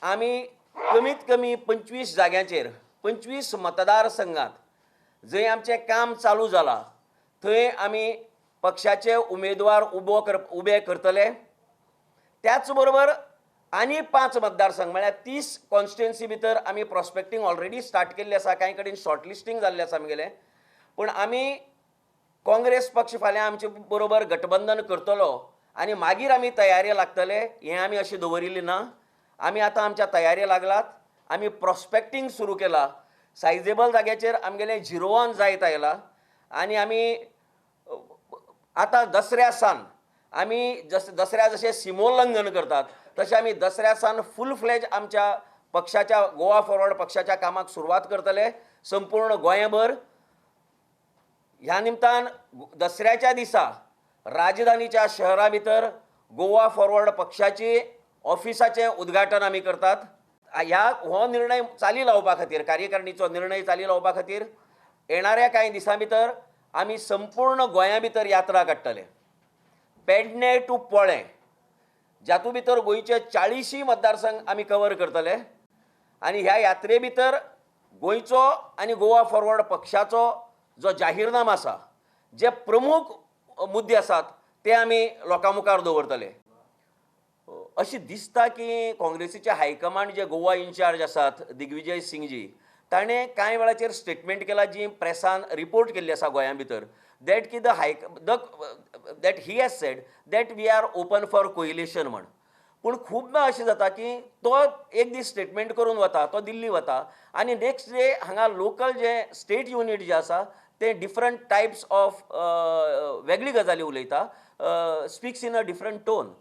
आमी कमीत कमी 25 जाग्यांचेर, 25 मतदारसंघात जंय आमचें काम चालू जालां थंय आमी पक्षाचे उमेदवार उबे करतले. त्याच बरोबर आनी 5 मतदारसंघ म्हळ्यार 30 कॉन्स्टिट्युएन्सी भितर आमी प्रॉस्पेक्टींग ऑलरेडी स्टार्ट केल्ली आसा. कांय कडेन शॉर्ट लिस्टींग जाल्लें आसा आमगेलें. पूण आमी काँग्रेस पक्ष फाल्यां आमचे बरोबर गठबंधन करतलो आनी मागीर आमी तयारी लागतले हें आमी अशें दवरिल्लें ना. आमी आतां आमच्या तयारी लागलात. आमी प्रॉस्पेक्टींग सुरू केला. सायजेबल जाग्याचेर आमगेलें 0-1 जायत आयला आनी आमी आतां दसऱ्या सान आमी दसऱ्या जशें सिमोल्लंघन करतात तशें आमी दसऱ्या सान फूल फ्लॅज आमच्या पक्षाच्या गोवा फॉरवर्ड पक्षाच्या कामाक सुरवात करतले संपूर्ण गोंयभर. ह्या निमतान दसऱ्याच्या दिसा राजधानीच्या शहरा भितर गोवा फॉरवर्ड पक्षाची ऑफिसाचें उद्घाटन आमी करतात. ह्या हो निर्णय चाली लावपा खातीर, कार्यकारिणीचो निर्णय चाली लावपा खातीर येणाऱ्या कांय दिसां भितर आमी संपूर्ण गोंया भितर यात्रा काडटले. पेडणे टू पोळें जातूं भितर गोंयचे 40 मतदारसंघ आमी कवर करतले आनी ह्या यात्रे भितर गोंयचो आनी गोवा फॉरवर्ड पक्षाचो जो जाहीरनामा आसा, जे प्रमुख मुद्दे आसात ते आमी लोकां मुखार दवरतले. अशें दिसता की काँग्रेसीचे हायकमांड जे गोवा इन्चार्ज आसात दिग्विजय सिंगजी, ताणें कांय वेळाचेर स्टेटमेंट केला जी प्रेसान रिपोर्ट केल्ली आसा गोंया भितर, that की the high the that he has said that we are open for coalition म्हण. पूण खुबदां अशें जाता की तो एक दीस स्टेटमेंट करून वता, तो दिल्ली वता आनी नेक्स्ट डे हांगा लोकल जे स्टेट युनीट जे आसा ते डिफरंट टायप्स ऑफ वेगळी गजाली उलयता, speaks in a different tone.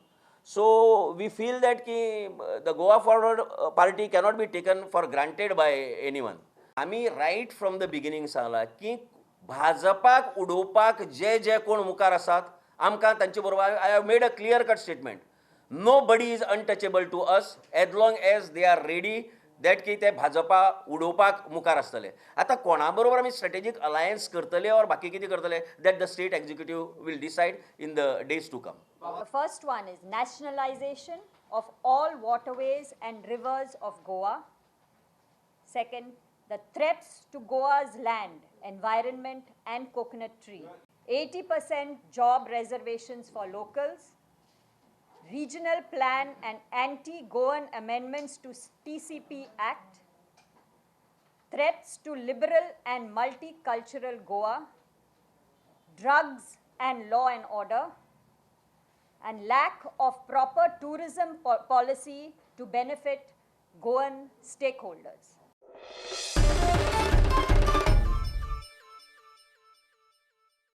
So we feel that की the Goa forward party cannot be taken for granted by any one. आमी रायट फ्रॉम the beginning सांगलां की भाजपाक उडोवपाक जे जे कोण मुखार आसात आमकां तांचे बरोबर, I have made a clear cut statement, nobody is untouchable to us as long as they are ready that की ते भाजपा उडोवपाक मुखार आसतले. आतां कोणा बरोबर आमी स्ट्रेटेजीक अलायन्स करतले ऑर बाकी कितें करतले, that the state executive will decide in the days to come. The first one is nationalization of all waterways and rivers of Goa. Second, the threats to Goa's land, environment, and coconut tree. 80% job reservations for locals. Regional plan and anti Goan amendments to TCP Act. Threats to liberal and multicultural Goa. Drugs and law and order, and lack of proper tourism policy to benefit Goan stakeholders.